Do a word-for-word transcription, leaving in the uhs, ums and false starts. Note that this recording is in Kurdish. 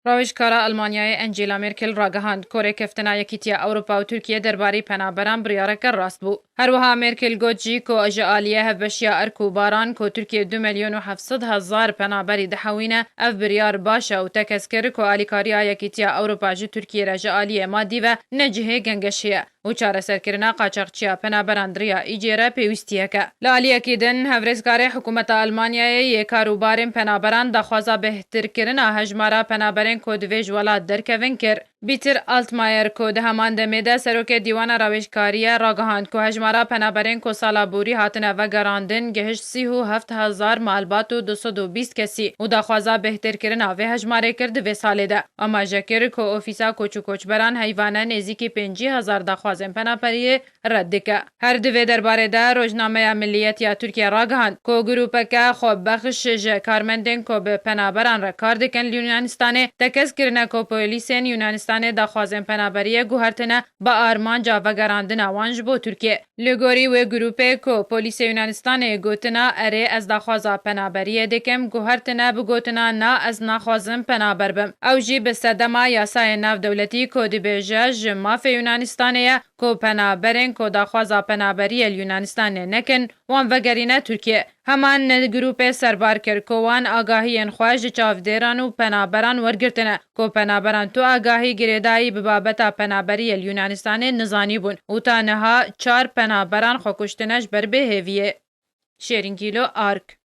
Rawêjkara Almanyayê Angela Merkel ragihand ku rêkeftina Yekîtiya Ewropa û Tirkiye derbarî penaberan biryareke rast bû. Her wiha Merkel got jî ku ji aliyê hevbeşiya erk û baran ku Tirkiye du milyon û heft sed hezar penaberî dihewîne, ev biryar baş e û tekez kir ku alîkariya Yekîtiya Ewropa ji Tirkiye re ji aliyê madî ve ne cihê gengeşê ye û çareserkirina qaçaxçiya penaberan di riya îcê re pêwîstiyek e. Li aliyekî din, hevrêzkarê hikûmeta Almanyayê yê kar û barên penaberan daxwaza bêhtirkirina hejmara penaberên ku divê ji welat derkevin kir. Peter Altmaier ku di heman demê de serokê Dîwana Rawêjkariyê ragihand ku hejmara penaberên ku sala borî hatine vegerandin gihişt sî û heft hezar malbat û du sed û bîst kesî û daxwaza bêhtirkirina vê hejmarê kir di vê salê de. Amaje kir ku Ofîsa Koç û Koçberan heyvane nêzîkî pêncî hezar daxwazên penaberiyê red dike. Her di vê derbarê de Rojnameya Milliyet ya Tirkiye ragihand ku grûpeke xwebexş ji karmendên ku bi penaberan re kar dikin li Yunanistanê tekez kirine ku polîsên Yunanistanê daxwazên penaberiyê guhertine bi armanca vegerandina wan ji bo Tirkiye. Li gorî wê grûpê ku polîsê Yunanistanê gotina erê ez daxwaza penaberiyê dikim, guhertine bi gotina na ez naxwazim penaber bim. Ew jî bi sedema yasayê navdewletî ku dibêje ji mafê Yunanistanê ye ku penaberên ku daxwaza penaberiyê li Yunanistanê nekin, wan vegerîne Tirkiye. Heman grûpê serbar kir ku wan agahiyên xwe ji çavdêran û penaberan wergirtine ku penaberan tu agahî girêdayî bi babeta penaberiyê li Yunanistanê nizanîbûn û ta niha çar penaberan xwe kuştine ji ber bêhêviyê. Şêrîngîlo Ark.